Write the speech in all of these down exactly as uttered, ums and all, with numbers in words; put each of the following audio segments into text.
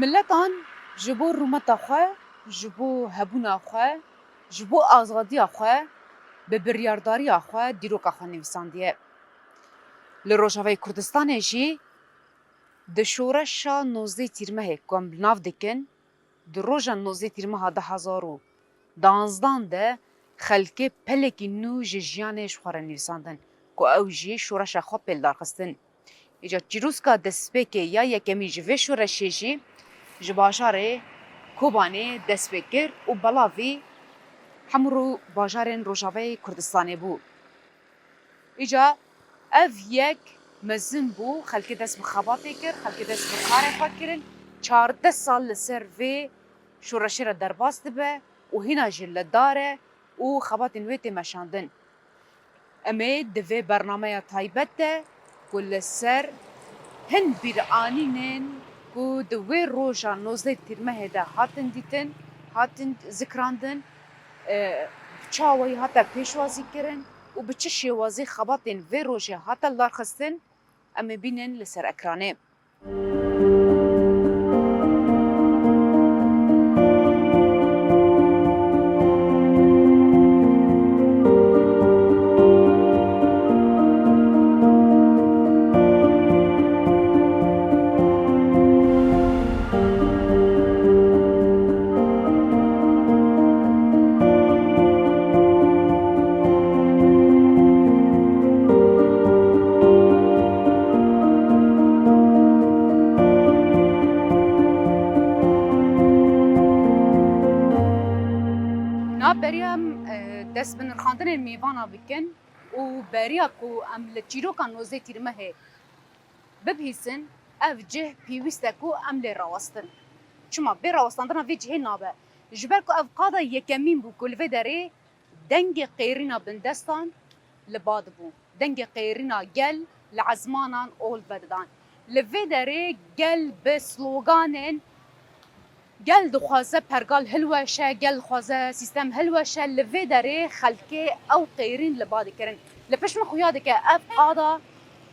Miletan ji bo rûmeta xwe, ji bo hebûna xwe, ji bo azadiya xwe, bi biryardariya xwe dîroka xwe nivîsandiye. Li Rojavayê Kurdistanê jî di şoreşa nozdeh Tîrmehê ku em bi nav dikin, di roja nozdeh Tîrmeha du hezar û duwazdeh de xelkê pelekî nû ji jiyanê ji xwe re nivîsandin ku ew jî şoreşa xwe pêl darxistin. Îca çîroska destpêkê ya yekemîn ji vê şoreşê jî ji bajarê Kobanê dest pê kir û belavî hemû bajarên Rojavayê Kurdistanê bû. Îca ev yek mezin bû, xelkê dest bi xebatê kir, xelkê dest bi karê xwe kirin. Çardeh sal li ser vê şoreşê re derbas dibe û hîna jî li dar e û xebatên wê tê meşandin. Em ê di vê bernameya taybet de ku li ser hin bîranînên ku di wê roja nozdeh Tîrmehê de hatin dîtin, hatin zikrandin, e, bi çi awayî hate pêşwazî kirin û bi çi şêwazî xebatên vê rojê hate lidarxistin, em ê bînin li ser ekranê. Na beriya em, e, dest bi nirxandinên mêvana bikin û beriya ku em li çîroka nozdeh Tîrmehê bibihîsin, ev cih pêwîst e ku em lê rawestin. Çima bê rawestandina vê cihê nabe? Ji ber ku ev qada yekemîn bû ku li vê derê dengê qêrîna bindestan li ba dibû. Dengê qêrîna gel li ezmanan ol vedidan. Li vê derê gel bi sloganên gel dixwaze pergal hilweşe, gel dixwaze sîstem hilweşe, li vê derê xelkê ew qêrîn li ba dikirin. Li pişt min xuya dike ev qada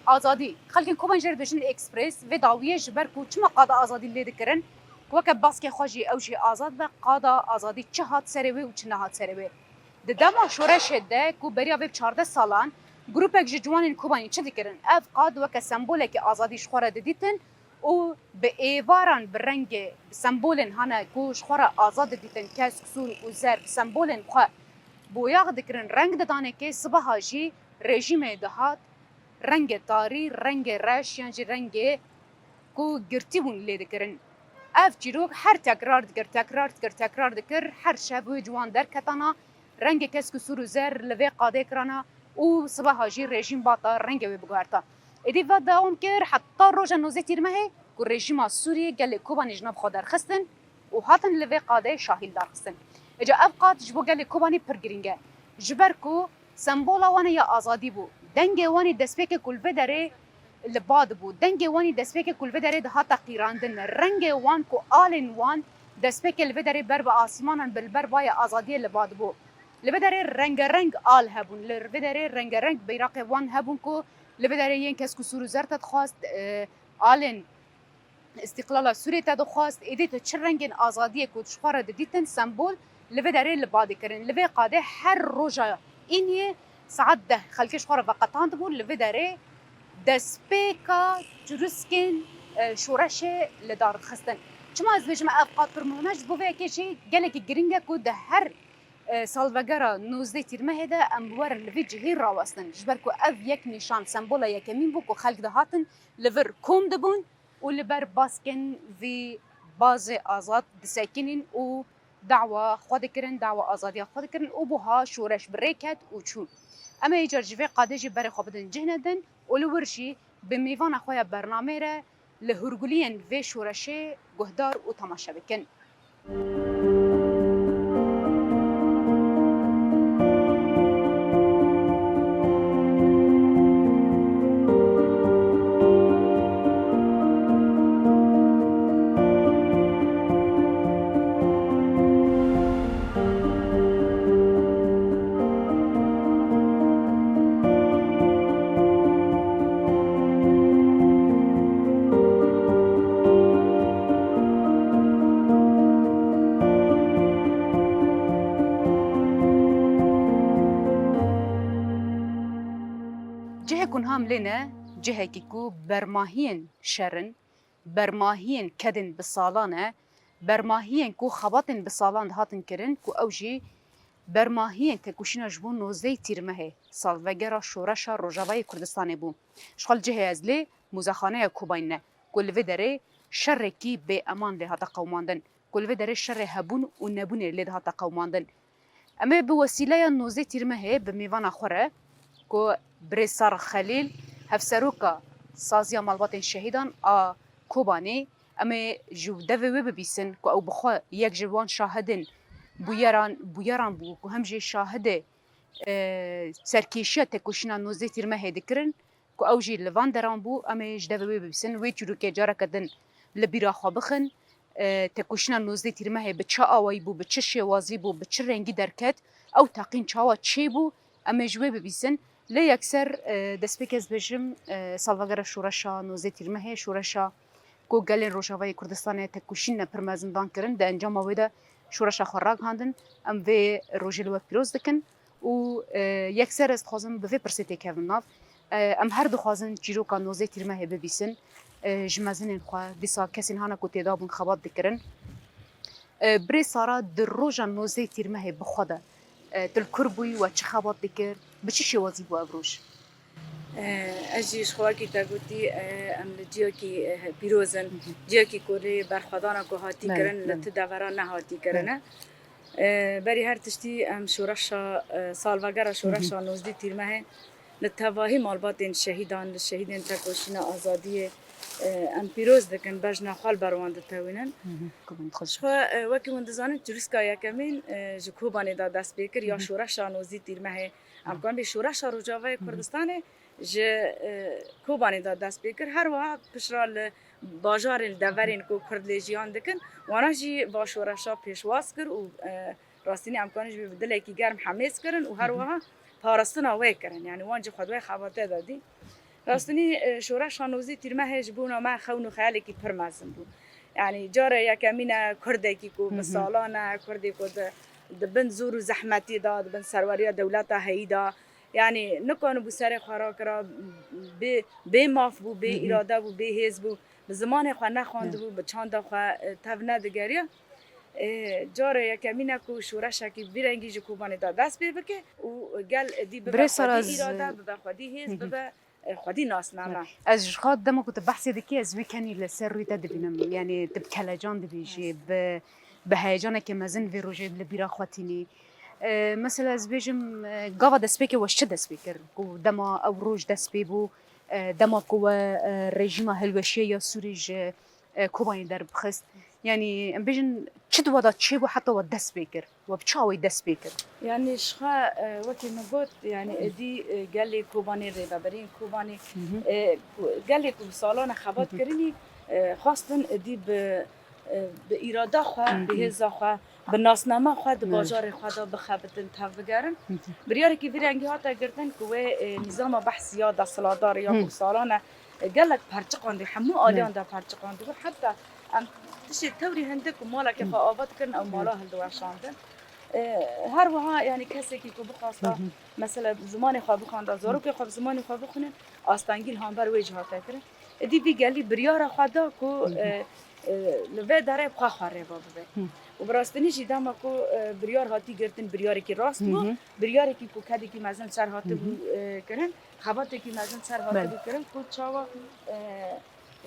azadî. Xelkên Kobanê jê re dibêjin Express, vê dawiyê ji ber ku çima qada azadî lê dikirin, ku weke baskê xwe jî ew jî azad be, qada azadî çi hat serê wê û çi nehat serê wê. Di dema şoreşê de ku beriya vê çardeh salan grûpek ji ciwanên Kobanî çi dikirin? Ev qad weke sembolekî azadî ji xwe re didîtin û bi êvaran, bi rengê, bi sembolên hane ku ji xwe re azad didîtin, kesk, sûr û zer, bi sembolên xwe boyax dikirin, reng didanê kê, sibeha jî rejîmê dihat rengê tarî, rengê reş yan jî rengê ku girtî bûn lê dikirin. Ev çîrok her tekrar dikir, tekrar dikir, tekrar dikir. Her şev wê ciwan derketana, rengê kesk û sûr û zer li vê qadê kirana û sibeha jî rejîm bata rengê wê biguherta. Êdî va dewam kir heta roja nozdeh Tîrmehê ku rejîma Sûriyê gelê Kobanê ji nav xwe derxistin û hatin li vê qadê şahî lidarxistin. Îca ev qad ji bo gelê Kobanê pir girîng e. Ji ber ku sembola wan ê ya azadî bû. Dengê wan ê destpêkê ku li vê derê li ba dibû. Dengê wan ê destpêkê ku li vê derê dihate qîrandin. Rengê wan ku alên wan destpêkê li vê derê ber bi asîmanan bi li ber bayê azadiyê li ba dibû. Li vê derê rengereng al hebûn. Li vê derê rengereng beyraqê wan hebûn ku li vê derê yên kesk û sûr û zer te dixwast, e, alên Îstîqlala Sûriyê te dixwast, êdî tu çi rengên azadiyê ku ji xwe re didîtin sembol li vê derê li ba dikirin. Li vê qadê her roja îniyê saet deh xelkê ji xwe re veqetandibûn, li vê derê destpêka çirûskên, e, şoreşê li dar dixistin. Çima ez dibêjim ev qad pir muhim e? Ji bo vê yekê jî gelekî girîng e ku di her, e, salvegera nozdeh Tîrmehê de em werin li vî cihî rawestin. Ji ber ku ev yek nîşan, sembola yekemîn bû ku xelk dihatin li vir kom dibûn û li ber baskên vî bazê azad disekinîn û dawa xwe dikirin, dawa azadiya xwe dikirin û buha şoreş bi rê ket û çû. Em ê îcar ji vê qadê jî berê xwe bidin cih nedin û li wir jî bi mêvana xwe ya bernameyê re li hûrguliyên vê şoreşê guhdar û temaşe bikin. Em lê ne cihekî ku bermahiyên şer in, bermahiyên kedên bi salan e, bermahiyên ku xebatên bi salan dihatin kirin, ku ew jî bermahiyên tekoşîna ji bo nozdehê Tîrmehê, salvegera şoreşa Rojavayê Kurdistanê bû. Ji xwe li cihê ez lê Mûzexaneya Kobanî ne, ku li vê derê şerekî bêeman lê hate qewimandin, ku li vê derê şerê hebûn û nebûnê lê dihate qewimandin. Em ê bi wesîleya nozdehê Tîrmehê bi mêvana xwe re ku birêz Sara Xelîl, hevseroka Saziya Malbatên Şehîdan a Kobanê, em ê ji devê wê bibîsin ku ew bi xwe yek ji wan şahidên bûyeran, bûyeran bû ku hem jî şahidê, e, serkêşiya tekoşîna nozdehê Tîrmehê dikirin, ku ew jî li van deran bû, em ê ji devê wê bibîsin, wê çîrokê careke din li bîra xwe bixin. E, tekoşîna nozdehê Tîrmehê bi çi awayî bû, bi çi şêwazî bû, bi çi rengî derket, ew teqîn çawa çêbû, em ê ji wê bibîsin. Lê yekser, e, destpêkê ez bêjim, e, salvegera şoreşa nozdehê Tîrmehê, şoreşa ku gelên Rojavayê Kurdistanê tekoşîn ne pir mezin dan kirin, di encama wê de şoreşa xwe ragihandin. Em vê rojê li we pîroz dikin û, e, yekser ez dixwazim bi vê pirsê têkevim nav. E, em her dixwazin çîroka nozdehê Tîrmehê bibîsin, e, ji mezinên xwe, dîsa kesên hana ku têda bûn xebat dikirin. E, birê Sara di roja nozdehê Tîrmehê bi xwe de, e, tu li kur bûyî, we çi xebat dikir, bi çi şêwazî bû ev roj? E, ez jî ji xwe wekî te gotî, e, em li ciyekî, e, pîroz in. Ciyekî ku lê berxwedana ku hatî kirin, li tu devera nehatî kirine. E, berî her tiştî em şoreşa, e, salvegera şoreşa nozdî Tîrmehê li tevahî malbatên şehîdan, li şehîdên tekoşîna azadiyê, e, em pîroz dikin, bejna xwe li ber wan ditewînin. Ji xwe, e, wekî hûn dizanin, çirûska yekemîn, e, ji Kobanê de dest pê kir, ya şoreşa nozdî Tîrmehê. Em kan bê şoreşa Rojavayê Kurdistanê ji, e, Kobanê de dest pê kir. Her wiha pişra li bajarên, li deverên ku Kurd lê jiyan dikin, wana jî va şoreşa pêşwaz kir û, e, rastînî em karin jî bi dilekî germ hemêz kirin û her wiha parastina wê kirin. Yanî wan jî xwe di wê xebate de dî. Rastînî, e, şoreşa nozdî Tîrmehê ji bona me xewn û xeyalekî pir mezin bû. Yanî cara yekemîn e Kurdekî ku bi salan e, Kurdê ku di, di bin zor û zehmetî de, di bin serweriya dewleta heyî de, yanî nikanibû serê xwe rakira, bê, bê maf bû, bê îrade bû, bê hêz bû, bi zimanê xwe nexwendibû, bi çanda xwe, e, tev nedigeriya. E, cara yekemîn e ku şoreşekî vî rengî ji Kobanê de dest pê bike û gel êdî bibe xwedî îrade, bibe xwedî hêz, bibe, e, xwedî nasname. Ez ji xwe dema ku tu behsê dikî, ez wê kenî li ser rûyê te dibînim. Yanî tu bi kelecan dibêjî, bi, bi heyecaneke mezin vê rojê li bîra xwe tînî. E, mesela ez bêjim, e, gava destpêkê we ji çi dest pê kir? Ku dema ew roj dest pê bû, e, dema ku we, e, rejîma hilweşiya ya Sûrî ji, e, Kobanê derbixist. Yanî em bêjin çi di we de çêbû heta we dest pê kir? We bi çi awayî dest pê kir? Yanî ji xwe, e, wekî min got, yanî êdî, e, gelê Kobanê, rêveberiyên Kobanê, e, ku, gelê ku bi salan e xebat kirinî, e, xwestin êdî bi, e, bi îrada xwe, bi hêza xwe, bi nasnama xwe di bajarê xwe de bixebitin, tevbigerin. Biryarekî vî rengî hate girtin ku wê, e, nîzama behsî ya desthilatdar ya ku bi salan e, e, gelek perçiqandî, hemû aliyan de perçiqandibû. Heta em tiştê tewrî hindik ku malekê xwe ava dikirin, ew mala hildiweşandin. E, her wiha, yanî kesekî ku bixwasta, mesela zimanê xwe bixwenda, zarokê xwe bi zimanê xwe bixwînin, astengî li hember wê jî hate kirin. Êdî vî gelî biryara xwe da ku, e, e, li vê derê bi xwe xwe rêva bibe. Û bi rastînî jî dema ku, e, biryar hatî girtin, biryarekî rast bû, biryarekî ku kedekî mezin ser hatibû, e, kirin, xebatekî mezin ser hatibû kirin ku çawa, e,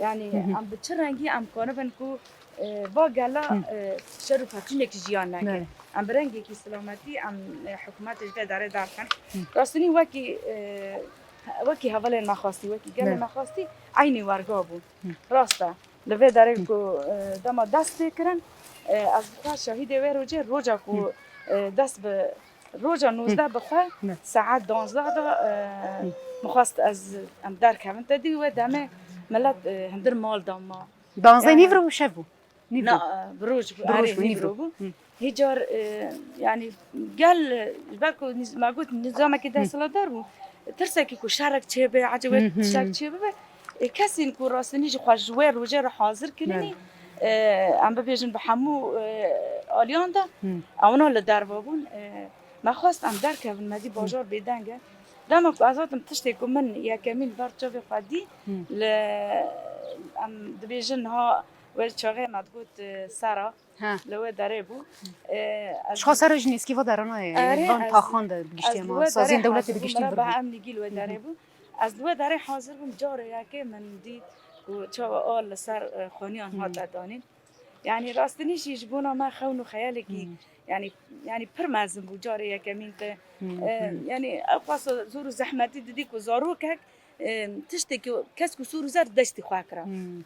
yanî em bi çi rengî em kanibin ku, e, va gela, e, şer û pevçûnekî jiyan neke. Em bi rengekî silametî em, e, hikûmetê ji vê derê derxin. Rastînî wekî, e, wekî hevalên me xwestî, wekî gelê me xwestî eynî werga bû. Rast e. Li vê derê ku, e, dema dest pê kirin, e, ez bi xwe şahîdê wê rojê, roja ku, e, dest bi roja nozdeh bi xwe saet duwazdeh de, e, min xwest ez, em derkevin te dî wê demê milet, e, hundir mal da ma. Duwazdeh nîvro bû, şev bû? Nîvro. Na, e, bi roj bû, erê, nîvro bû. Hîcar, e, yanî gel, e, ji ber ku nîz-, me got nîzamekî desthilatdar bû, tirsekî ku şerek çêbe, ecê wê tiştek çêbibe, e, kesên ku rastînî ji xwe ji wê rojê re hazir kirinî, e, em bibêjin bi hemû, e, aliyan de, ewna li derve bûn, e, me xwest em derkevin, me dî bajar bêdeng e. Dema ku ez hatim tiştê ku min yekemîn li ber çavê xwe dî, Hmm. li, em dibêjin niha wê çaxê me digot, e, Sera, Ha. li wê derê bû. E, ez Ji xwe ser jî nêzkî va derana ye. Erê, Van ez, taxan de ez giştî li ma. wê Saziyên derê dewletê hazir bûm, digiştî vir bû. Em nîgî li wê Hı hı. derê bû. Ez li wê derê hazir bûm, carê yekê min dît ku çawa al li ser, e, xaniyan Hmm. hate danîn. Yani rastî jî ji bona me xewn û xeyalekî, Hmm. yani, yani pir mezin bû carê yekemîn te. Hmm, E, hmm. Yani ew qasa zor û zehmetî didî ku zarokek, e, tiştekî kesk û sor û zer destî xwe kira. Hmm.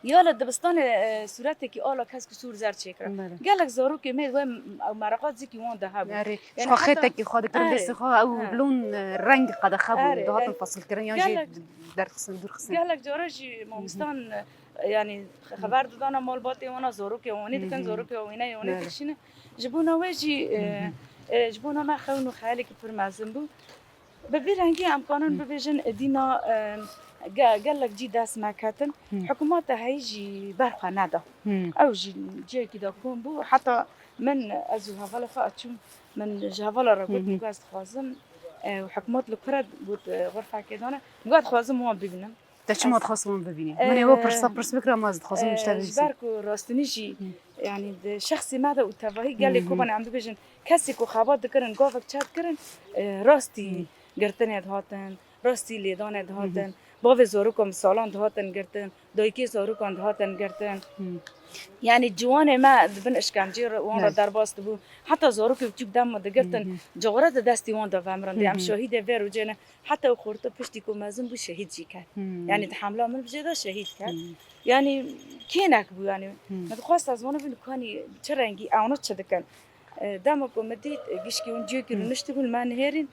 Ya li dibistanê, e, sûretekî ala kesk û sor zer çêkira. Bele. Gelek zarokê me wê m-, ew mereqa zikî wan de hebû. Erê, Yani ji xwe heta xêtekî xwe dikirin Erê. destê xwe, ew He. lon, e, reng qedexe bû, Erê, dihatin erê. fesilkirin yan jî Gelek, derxistin, dûrxistin. gelek cara jî mamosta, e, yani xeber didana malbatê wana, zarokê wanê dikin, Hı hı. zarokê wîne yanê Bele. dikişîne. Ji bona wê jî, e, Hı hı. e, ji bona me xewn û xeyalekî pir mezin bû. Bi vî rengî em kanin Hı. bibêjin, e, dîna, e, ge-, gelek cî dest me ketin. Hı. Hikûmeta heyî jî ber xwe neda. Hı. Ew jî ciyekî de kom bû. Heta min, ez û hevalê xwe ez çûm, min ji hevala re got, Hı hı. min got ez dixwazim, e, hikûmet li ku re, got, e, xurfekê dane. Min got dixwazim wan bibînim. Te çima Ez dixwest wan bibînî? Min ê we Ee, pirsa pirs bikira, ma ez dixwazim ji te ee, ji bibîsim. ber ku rastînî jî, Hı. yani di şexsê me de û tevahî gelê Hı hı. Kobanê em dibêjin, kesê ku xebat dikirin, gavek çêdikirin, e, rastî Hı. girtinê dihatin, rastî lêdanê Hı hı. dihatin, bavê zarokan bi salan dihatin girtin, dayikê zarokan dihatin girtin. Hı. Yani ciwanê me di bin işkencê re, wan re Evet. derbas dibû. Heta zarokê biçûk dem digirtin, Hı hı. cixure di destî wan de vemirin. Hı Dê em hı. şahîdê vê rojê ne. Heta ew xorta piştî ku mezin bû şehîd jî ket. Hmm. Yani di hemla min bijê de şehîd ket. Hmm. Yani kênek bû yani. Hmm. Me dixwest ez wana bîn kanî çi rengî ewna çi dikin. E, dema ku me dît, e, gişkî hûn ciyekî Hmm. rûniştî bûn me nihêrîn.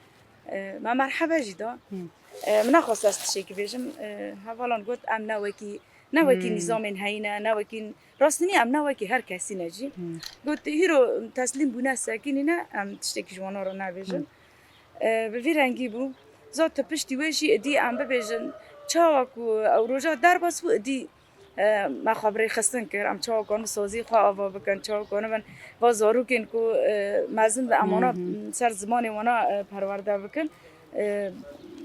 E, me merhebe jî da. Hmm. E, min nexwest ez tiştekî bêjim. E, hevalan got em ne wekî Ne wekî Hmm. nîzamên heyî ne, ne wekî rastînî em ne wekî her kesî ne jî. Hmm. Got, hîro teslîm bûne, sekinîne, em tiştekî ji wana re nabêjin. Hmm. E, bi vî rengî bû. Zat tu piştî wê jî idî em bibêjin, çawa ku ew roja derbas bû, idî, e, me xwe bi rêxistin kir. Em çawa kanin sazî xwe ava bikin, çawa kanibin va zarokên ku, e, mezin bi em wana Hmm, hmm. ser zimanê wana, e, perwerde bikin, e,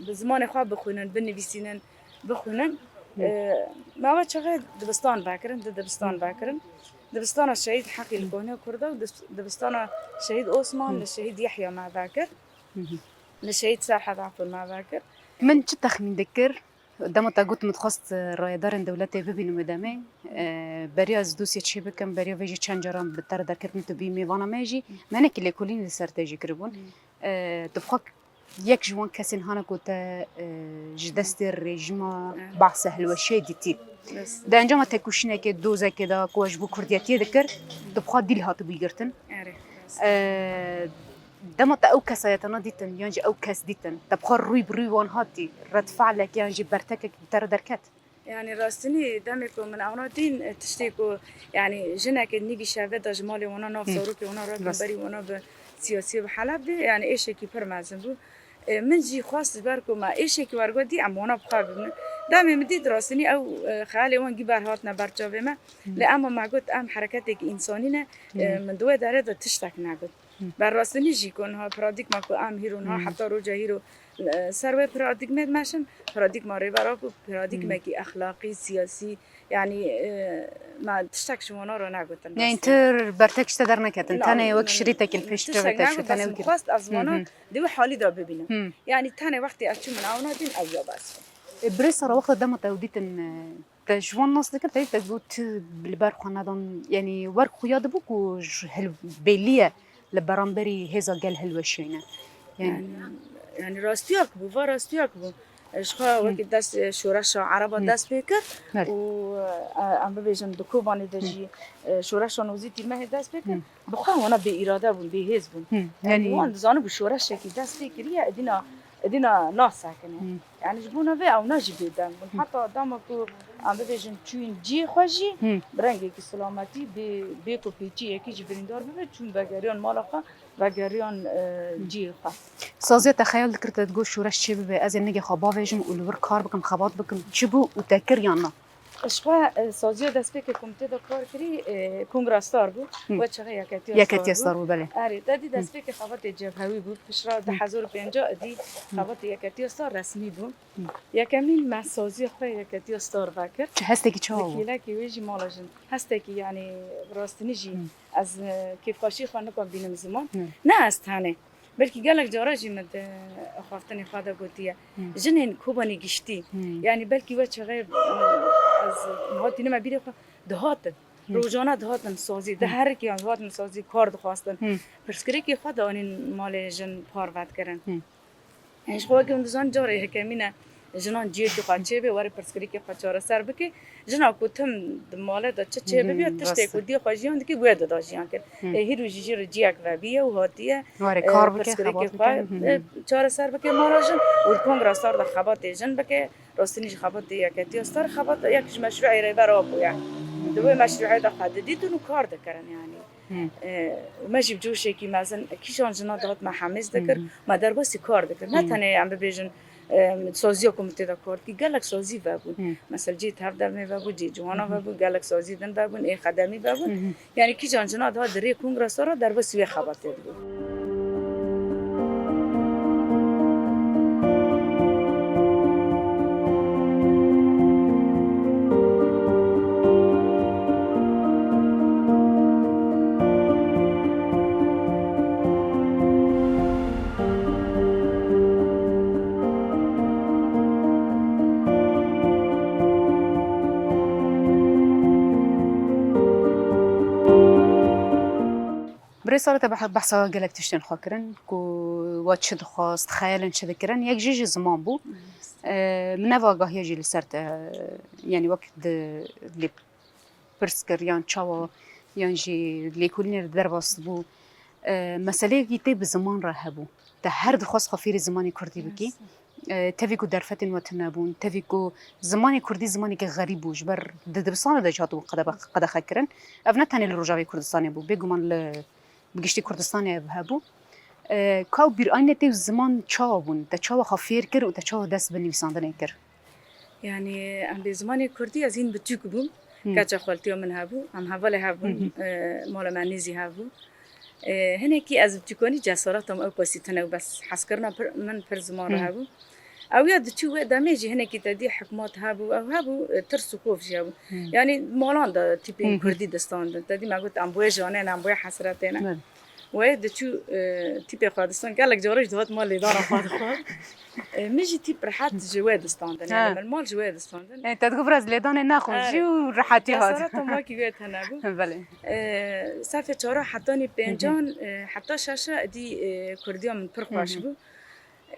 bi zimanê xwe bixwînin, binivîsînin. bixwînin. Hı. E, me ve çaxê dibistan vekirin, di dibistan Hı. vekirin. Dibistana şehîd Heqî li Hı. Konya Kurda û dis-, dibistana şehîd Osman Hı. li şehîd Yehya me vekir. Hı hı. Li şehîd Serhed Efûn me vekir. Min çi texmîn dikir? Dema te got min dixwest, e, rayedarên dewletê bibînim wê demê. E, beriya ez dosyê çê bikim, beriya vê jî çend caran bi te re derket min tu bî mêvana me jî. Hı. Me hinekî lêkolînê li ser te jî kiribûn. Hı. E, tu bi xwe yek ji wan kesên hane ku te, e, ji destê rejîma Evet. behsa hilweşiyê dîtî. Rast. Di encama tekoşînekê, dozekê de ku ji bo kurdiyetiyê dikir, tu bi xwe dîl hatibû girtin. Erê, rast. E, dema te ew kesayetana dîtin, yan jî ew kes dîtin, te bi xwe rûy bi rûy wan hatî, redfe'lek yan jî bertekek bi te re derket? Yani rastînî demê ku min ewna dîn, e, tiştê ku, yani jinekê nîvî şevê de ji malê wana nav Hı. zarokê wana rakin Rast. berî wana bi siyasiyê bi Heleb de, yani êşekî pir mezin bû. E, min jî xwest ji ber ku me êşekî wergo dî em wana bi xwe bibînin. Demê min dît rastînî ew, e, xeyalê wan gî berhatine ber çavê me. Hı. Lê ema me got em hereketekî însanî ne, e, Hı. min di wê derê de tiştek negot. Hı. Ber rastînî jî ku niha paradîgma ku em hîro niha Hı. heta roja hîro, e, ser wê paradîgmê dimeşin, paradîgma Rêber Apo, paradîgmekî Hı. exlaqî, siyasî, yani, e, me tiştek ji wana re negotin Yani rastî. Tir bertek ji te derneketin, Na, tenê wek min, şirîtekî li min pêş tiştek çavê te çû, negot, tenê bes wek min xwest ez Hı wana hı. di wî halî de bibînim. Hı. Yani tenê wextê ez çûm min ewna dîn ew ya bes bû. E, birê Sara wexta dema te ew dîtin, e, Te ji wan nas dikir, te, te got, tu li ber xwe nedan, yanî wer xuya dibû ku ji hil-, bêlî ye li beramberî hêza gel hilweşîne. Yanî Yani, yani rastiyak bû, va rastiyak bû. Ji xwe Hı. wekî dest, e, şoreşa Ereba Hı. dest pê kir Belê. û, e, em bibêjin di Kobanê de Hı. jî, e, şoreşa nozî tîrmehê dest pê kir. Hı. Bi xwe wana bêîrade bûn, bêhêz bûn. Hı. Yanî Yanî wan dizanibû şoreşekî dest pê kiriye, edîna, edîna nasekine. Hı. Yani ji bona vê ewna jî bêdeng bûn. Hı. Heta dema ku em bibêjin çûyîn cihê xwe jî Hı. bi rengekî silametî bê, bê ku pêçiyekî jî birîndar bibe, çûn vegeriyan mala xwe, vegeriyan, e, Hı. cihê xwe. Saziya te xeyal dikir te digot şoreş çê bibe, ez ê nigê xwe bavêjim û li wir kar bikim, xebat bikim. Çi bû û te kir yan na? Ji xwe, e, saziya destpêkê ku min tê de kar kirî, e, Kongra Star bû. Hı. We çaxê Yeketiya Star bû. Yeketiya Star bû, belê. Erê, te dî Hı. destpêkê xebatê cebhewî bû. Piştre Hı. du hezar û pêncî dî Hı. xebatê Yeketiya Star resmî bû. Hı. Yekemîn me saziya xwe Yeketiya Star vekir. Çi hestekî çawa bû? Bi kêlekê wê jî mala jin. Hestekî, yanî, bi rastînî jî Hı. ez, e, kêfxweşî xwe nikom bînim ziman. Hı. Ne ez tenê. Belkî gelek cara jî min di axaftinê xwe de gotiye. Hı. Jinên Kobanê giştî. Hı. Yanî belkî we çaxê, e, ez niha tînime bîrê xwe, dihatin. Hı. Rojane dihatin sazî. Di Hı. her rikê dihatin sazî, kar dixwastin. Hı. Pirsgirêkê xwe dianîn malê jin parve dikirin. Hı. Yanî ji xwe wekî hûn dizanin carê hekemîn e jinan cihê xwe çêbê, were pirsgirêkê xwe çareser bike. Jina ku tim di male de çi çêbibiya, Hı hı, tiştê rast e. ku dî xwe jiyan dike, wê dida jiyan kir. Hı. E, hîro jî jê re cihek vebiye û hatiye, Were e, kar bike, pirsgirêkê xebat xwe, bike. Hı hı. e, çareser bike mala jin û di Kongra Star de xebatê jin bike. Rastînî jî xebatê Yeketiya Star, xebat yek ji meşrûê Rêber Apo ye. Di wê meşrûê de xwe didîtin û kar dikirin yanî. Hı. E, me jî bi coşekî mezin kîjan jina dihat me hemêz dikir, Hı hı. me derbasî kar dikir. Ne Hı. tenê em bibêjin, e, saziya ku min tê de kar dikir, gelek sazî vebûn. Hı. Mesela cihê tevdemê vebû, cihê ciwana Hı hı. vebû, gelek sazî din vebûn, ê xedemî vebûn. Hı hı. Yanî kîjan jina dihat di rê Kongra Star re derbasî wê xebatê dibû. Birêz Sare, te beh-, behsa gelek tiştên xwe kirin ku we çi dixwast, xeyalên çi dikirin, yek jî ji ziman bû. Ee, min ev agahiya jî li ser te, yanî wek di lê pirs kir yan çawa, yan jî lêkolînê li derbas bû. Ee, meseleyekî tê bi ziman re hebû. Te her dixwast xwe fêrî zimanê kurdî bikî. Ee, tevî ku derfetên we tune bûn, tevî ku zimanê kurdî zimanekî xerîb bû, ji ber di dibistana de jî hatibû qedexe-, qedexekirin. Ev ne tenê li Rojavê Kurdistanê bû, bêguman li bi giştî Kurdistanê ev hebû. Ee, ka û bîranînê tê û ziman çawa bûn? Te çawa xwe fêr kir û te çawa dest bi nivîsandinê kir? Yanî em bê zimanê kurdî ez hîn biçûk bûm. Hı. Keça xaltiya min hebû, em hevalê hev bûn, Hı hı. e, mala me nêzî hev bû. E, hinekî ez biçûkanî cesareta min ew qasî tune bû, bes hezkirina pir, min pir ziman re Hı. hebû. Ew ya diçû wê demê jî hinekî te dî hikmat hebû, ew hebû, e, tirs û xof jî hebû. Hı. Yanî malan de tîpên Hı hı. kurdî distandin. Te dî me got, em bi wê janê ne, em bi wê hesretê ne. Belê. Wê diçû, e, tîpê xwe distan, gelek caran jî dihat mal lêdana xwe dixwar. E, min jî tîp rehet ji wê distandin. Ha. Yanî min mal ji wê distandin. E, te digot biraz lêdanê nexwe Erê. jî û rehetî hat. Cesareta makî wê tune bû. Belê. E, sefê çara hetanî Hı hı. pêncan, e, heta şeşe dî, e, kurdiya min pir Hı xweş hı. bû.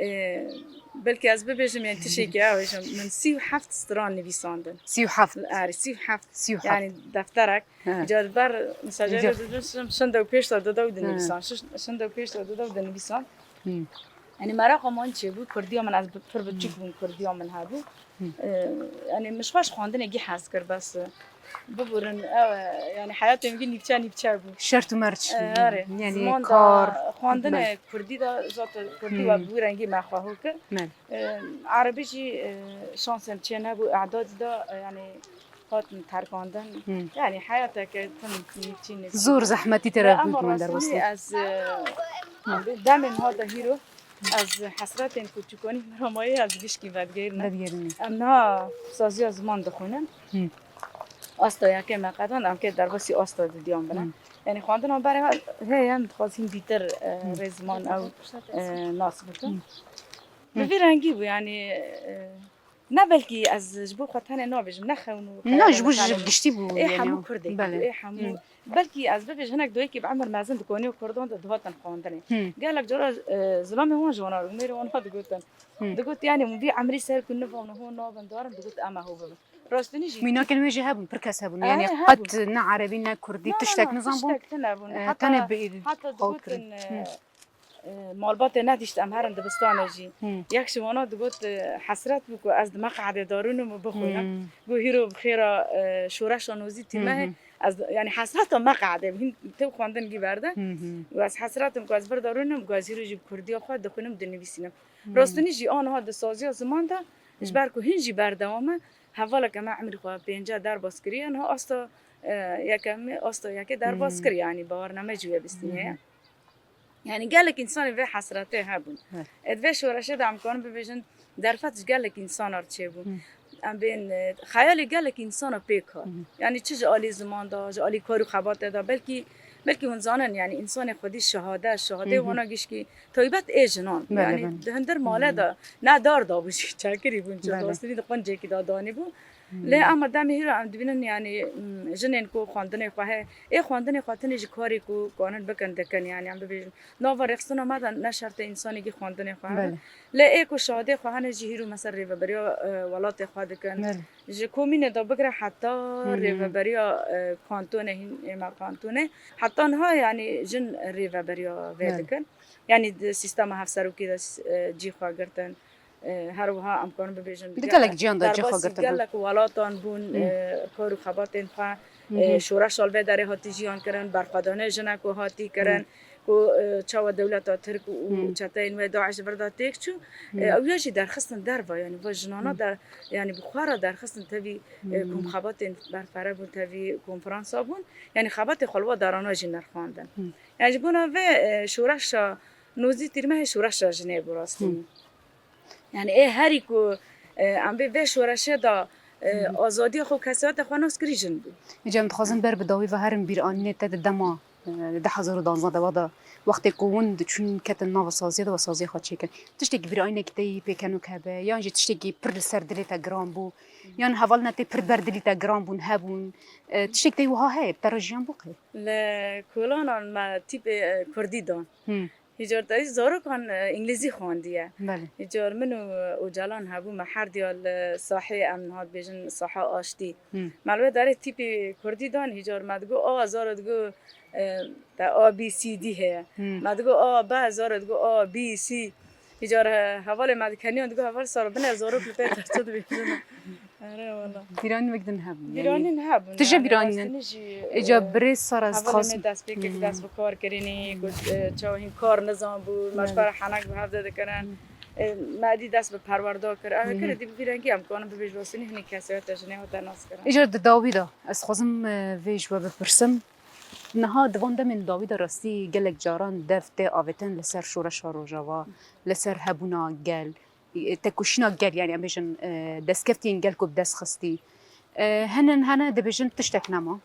E, belkî ez bibêjim, yanî tiştekî ew bêjim, min sî û heft stran nivîsandin. Sî û heft? Erê, sî û heft. Sî û heft. Yanî defterek. He. Îcar ber, mesela, Îcar. Şim, şinda û pêş de dida û He. dinivîsan. Şiş-, şinda û pêş de dida û dinivîsan. Hı. Yanî meraqa min çêbû, kurdiya min, ez bi-, pir Hı. biçûk bûm, kurdiya min hebû. Hı. Ee, yanî min ji xwe ji xwendinê gî hez kir, bes, e, biburin, ew, e, yanî heyatê min gî nîvçe nîvçe bû. Şert û merc. Ee, erê. Yanî Ziman da kar. xwendinê Belê. kurdî de, zaten kurdî Hı. we bi wî rengî me xwe hû kir. Belê. Ee, erebî jî, e, şansê min çê nebû, e'dadî de, e, yanî hatin terkandin. Hı. Yanî heyateke tim nîvçî nîvçî. Zor zehmetî te re Ama bû rastî derbasî. ez, e, Hı. demên ha de hîro, ez hesretên ku çûkanî min re mayî, ez gişkî vedigihînim. Vedigihînim. Em niha saziya ziman dixwînin. Hı. Asta yekê me qedan, em kê derbasî asta didiyan bine. Hı. Yanî xwendina berê heye, em dixwazin bîtir, e, Hı. rê ziman ew, e, nas bikin. Hı. Bi Hı. vî rengî bû, yanî, e, ne belkî ez ji bo xwe tenê nabêjim, ne xewn û Na, xeyalê ji bo min ji tenê bû. giştî bû, Ê yanî. hemû Kurdekî Belê. bû, ê hemû. Hı. Belkî ez bibêjim hinek doyekî bi emir mezin di konî û Kurdan de dihatin xwendinê. Hı. Gelek cara, e, zilamê wan ji wan re, mêrê wan ha digotin. Hı. Digot, yanî, min vî emrî ser ku nivan hûn nabin darin, digot, em ê hû bibin. Rastînî jî. Mînakên wê jî hebûn, pir kes hebûn. E, Yanî hebûn. qet ne erebî, ne kurdî, Na, na, tiştek na, nizan bûn. tiştek tune bûn. E, Heta, tenê bi heta xew digotin, kirin. e, Hı. e, malbatê nedîşt em herin dibistanê jî. Hı. Yek ji wana digot, e, hesret bû ku ez di meqedê darûnim û bixwînim. Hı. Got, hîro bi xêra, e, şoreşa nozî tîme Hı hı. ez, yanî hesreta meqedê bû. Hîn tê xwendin gî berde. Hı hı. Got, ez hesretim ku ez vir darûnim, got, ez hîro jî bi kurdiya xwe dixwînim, dinivîsînim. Hı. Rastînî jî aniha di saziya ziman de, Hı. ji ber ku hîn jî berdewam e, Hevaleke me emrî xwe pênce derbas kiriye, niha asta, e, yekemî, asta yekê derbas kir, yanî bawer name jî wê bistîne ye. Yanî gelek însanê vê hesretê hebûn. Evet. Ê di vê şoreşê de em karin bibêjin, derfet ji gelek însana re çêbû. Em bên, e, xeyalê gelek însana pêk hat. Yanî çi ji alî ziman de, ji alî kar û xebatê de, belkî, belkî hûn zanin, yanî însanê xwedî şehade, şehadê wana gişkî taybet ê jinan. Belê, yanî belê. Di hundir male de ne dar dabû jî, çekirî bûn, ji rastî di quncekî de danî bû. Lê ama demê hîro em dibînin, yanî, m, jinên ku xwendinê xwe heye, ê xwendinê xwe tenê ji karê ku kanin bikin dikin, yanî em bibêjin. Nava rêxistina me de ne şertê însanekî xwendinê xwe hebe. Belê. Lê ê ku şadê xwe hene jî hîro mesela rêveberiya, e, welatê xwe dikin. Belê. Ji komînê de bigire heta rêveberiya, e, kantonê hîn ê me kantonê. Heta niha yanî jin rêveberiya vê dikin. Belê. Yanî di sîstema hevserokî de, e, cî xwe girtin. E, her wiha em karin bibêjin, di gelek ciyan de cî xwe girtibû. Gelek welatan bûn, e, kar û xebatên xwe, e, şoreşa li vê derê hatî jiyan kirin, berxwedanê jinek û hatî kirin, ku, e, çawa dewleta Tirk û çeteyên wê DAIŞ li vir de têk çû. E, ew ya jî derxistin derve, yanî va jinana de, yanî bi xwe re derxistin tevî, e, komxebatên berfere bûn, tevî konferansa bûn. Yanî xebatê xwe li wa darana jî nirxandin. Yanî ji bona vê, e, şoreşa nozdî tîrmehê şoreşa jinê bû rastî. Yanî ê herî ku, e, em bê vê şoreşê de, e, azadiya xwe û kesayeta xwe nas kirî jin bû. Îca em dixwazin ber bi dawî ve herin bîranînê te di dema, e, di du hezar û duwazdeh de wada wextê ku hûn diçûn ketin nava saziyê de we saziya xwe çêkin. Tiştekî bîranînekî te yî pêkenok hebe, yan jî tiştekî pir li ser dilê te giran bû, yan hevalina te pir ber dilî te giran bûn, hebûn. E, tiştek te yî wiha heye, bi te re jiyan bû qey? Li kolanan me tîpê, e, kurdî dan. Hîcar te zarokan, e, îngilîzî xwendiye. Belê. Hîcar min û Ocalan hebû, me her diya li sahê em niha dibêjin saha aştî. Me li wê derê tîpî kurdî dan, hîcar me digot, a, zaro digot, e, te A B C D heye. Me digot, a, B, zaro digot, A B C. Hîcar, e, hevalê me dikeniyan digot, heval sar bine zarok li pê te çi dibêjin. Erê wala. Bîranîn wek din hebûn. Bîranîn hebûn, tu jî yanî bîranîn. Rastî jî, îca, e, birêz sar ez hevalê dixwazim. Me destpêkek dest bi kar kirinî, ku, e, çawa hîn kar nizan bû, me ji xwe re henek bi hev de dikirin. E, me dî dest bi perwerda kir. Ev kir, dî bi vî rengî em kanin bibêj rastî hinî kesayeta jinê hate nas kirin. Îca di dawî de ez dixwazim, e, vê ji we bipirsim. Niha di van demên dawî de rastî gelek caran dev tê avêtin li ser şoreşa Rojava, li ser hebûna gel. E, tekoşîna gel, yanî em bêjin, e, destkeftiyên gel ku bi dest xistî. E, hinin hene dibêjin tiştek nema.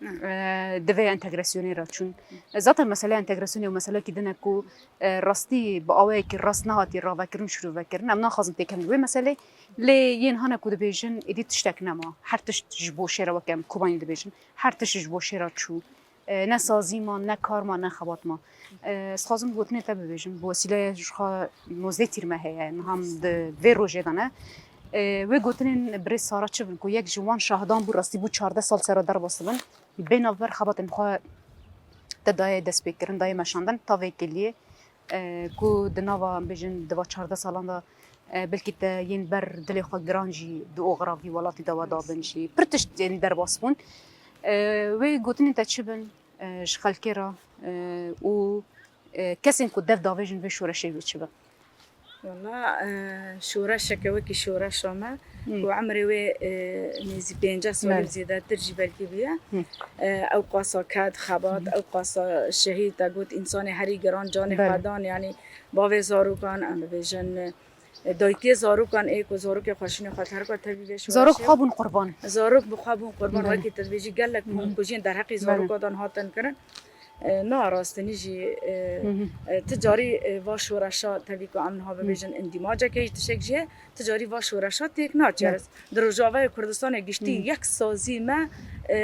E, di vê entegrasyonê re çûn. E, zaten meseleya entegrasyonê û meselekî din e ku, e, rastî bi awayekî rast nehatiye ravekirin û şîrovekirin. Em naxwazin têkevin li wê meselê. Lê yên hene ku dibêjin êdî tiştek nema. Her tişt ji bo şêra weke em Kobanî dibêjin. Her tişt ji bo şêra çû. E, ne sazî ma, ne kar ma, ne xebat ma. E, ez dixwazim gotinê te bibêjim, bi wesîleya ji xwe nozdeh tîrmehê ye, niha em di vê rojê de ne. E, wê gotinên birêz Sara çi bin ku yek ji wan şahidan bû, rastî bû çardeh sal sera derbas dibin. Bê navber xebatên xwe te daye destpêkirin, daye meşandin, ta vê kiliyê, e, ku di nava, em bêjin, di va çardeh salan de, e, belkî te yên ber dilê xwe giran jî di oxira vî welatî de we dabin jî. Pir tişt yên derbas bûn. E, wê gotinên te çi bin, e, ji xelkê re, e, û, e, kesên ku dev davêjin vê şoreşê wê çi bin? Wela, e, şoreşeke wekî şoreşa me, Hmm. ku emrê wê, e, nêzî pênceh salî Belê. û zêdetir jî belkî bûye. Hmm. E, ew qasa ked, xebat, Hmm. ew qasa şehîd, te got, însanê herî giran canê Belê. xwe dan, yanî bavê zarokan, em bibêjin, e, dayikê zarokan, ê ku zarokê xwe şûnê xwe terka tevî vê şoreşê. Zarok bi xwe bûn qurban. Zarok bi xwe bûn qurban, Belê. wekî te dibêjî gelek Belê. komkujiyên derheqî Belê. zaroka dan hatin kirin. E, na rastînî jî, e, Hı hı. e, ti carî, e, va şoreşa tevî ku em niha Hı. bibêjin îndîmaceke jî tiştek jî ye, ti carî va şoreşa têk naçe. Evet. Di Rojavayê Kurdistanê giştî Hı. yek sazî me, e,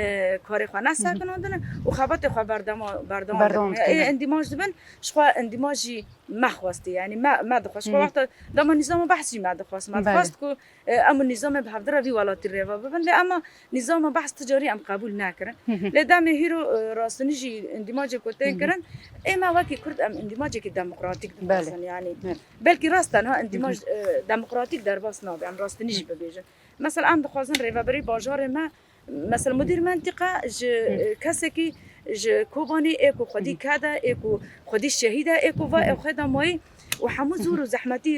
karê xwe nesekinandine û xebatê xwe berdema-, berdewam Berdewam dibin. Ê dikine. îndîmac dibin, ji xwe îndîmac jî me xwestî, yanî me, me dixwest. Ji xwe Hı hı. wexta dema nîzama behs jî me dixwest. Me Belê. dixwest ku, e, em û nîzamê bi hevdira vî welatî rêve bibin. Lê ema nîzama behs ti carî em qebûl nekirin. Hı hı. Lê demê hîro, e, rastînî jî îndîmacê ku tên Hı hı. kirin, ê me wekî Kurd em îndîmacekî demokratîk Belê. dixwazin, yanî. Belê. Belkî rast e, niha îndîmac, Hı hı. e, demokratîk derbas nabe, em rastînî jî Hı. bibêjin. Mesela em dixwazin rêveberî bajarê me, mesela mudîr mentîqe ji, Hı. e, kesekî ji Kobanî ê ku xwedî Hı hı. ked e, ê ku xwedî şehîd e, ê ku va Hı hı. ew xwe de mayî, û hemû zor û zehmetî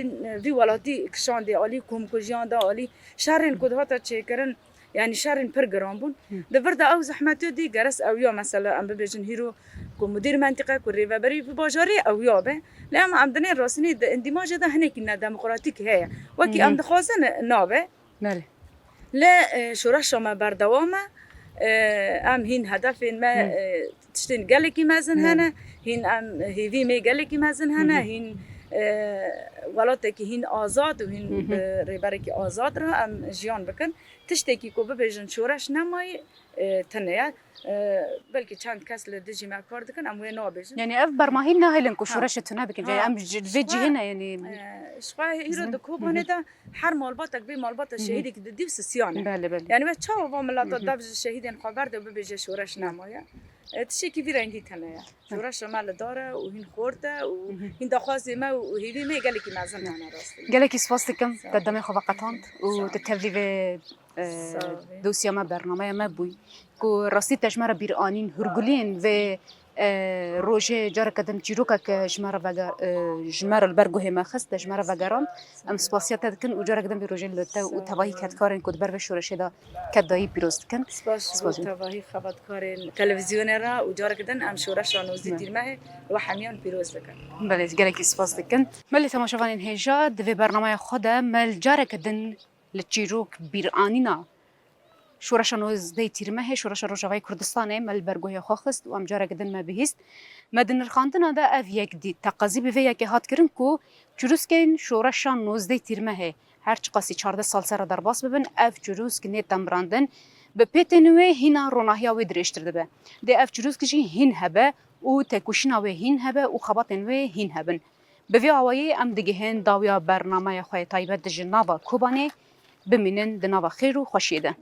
vî welatî kişandê alî, komkujiyan da alî, şerên ku dihata çêkirin, yanî şerên pir giran bûn. Di vir de ew zehmetiyê dî geres ew ya, mesela em bibêjin hîro ku mudîr mentîqe, ku rêveberî vî bajarî ew ya be. Lê em, em dinên rastînî di îndîmajê de hinekî nedemokratîk heye. Wekî em dixwazin nabe. Belê. Lê, e, şoreşa me berdewam e. E, em hîn hedefên me, e, tiştên gelekî mezin hene. Hîn em hêvî me gelekî mezin hene. Hîn, e, welatekî hîn azad û hîn bi rêberekî azad re em jiyan bikin. Tiştekî ku bibêjin şoreş nemayî, e, tune ye. E, belkî çend kes li dijî me kar dikin, em wê nabêjin. Yanî ev bermahî nahêlin ku şoreşê tune bikin. Yanî em ji vê cihê ne, yanî. E, ji xwe hîro di Kobanê de her malbatek vê malbata şehîdekî di dî û sisiyan e. Belê, belê. Yanî we çawa va mileta dev ji şehîdên xwe berde û bibêje şoreş nemaye? E, tiştekî vî rengî tune ye. Şoreşa me li dar e û hîn xort e û hîn daxwazê me û hêvî me gelekî mezin hene rastî. Gelekî spas dikim te demê xwe veqetand û tu tevlî vê, e, dosya me, bernameya me bûyî. Ku rastî te ji me re bîr anîn, hûrguliyên vê, e, rojê careke din çîrokeke ji me re vege-, e, ji me re li ber guhê me xist, te ji me re vegerand. Em spasiya te dikin û careke din vê rojê li te û tevahî kedkarên ku di ber vê şoreşê de ket dayî pîroz dikin. Spas ji bo tevahî xebatkarên televîzyonê re û careke din em şoreşa nozdeh Tîrmehê we hemiyan pîroz dikin. Belê, gelekî spas dikin. Belê, temaşevanên hêja, di vê bernameya xwe de me li careke din li çîrok bîranîna şoreşa nozdeh Tîrmehê, şoreşa Rojavayê Kurdistanê me li ber guhê xwe xist û em careke din me bihîst. Me di nirxandina de ev yek dît. Teqezî bi vê yekê hat kirin ku çirûskên şoreşa nozdeh Tîrmehê, her çiqasî çardeh sal ser re derbas bibin, ev çirûsk nê temirandin. Bi pêtên wê hîna ronahiya wê dirêjtir dibe. Dê ev çirûsk jî hîn hebe û tekoşîna wê hîn hebe û xebatên wê hîn hebin. Bi vî awayî em digihên dawiya bernameya xwe yê taybet ji nava Kobanê. Bimînin di nava xêr û xweşiyê de.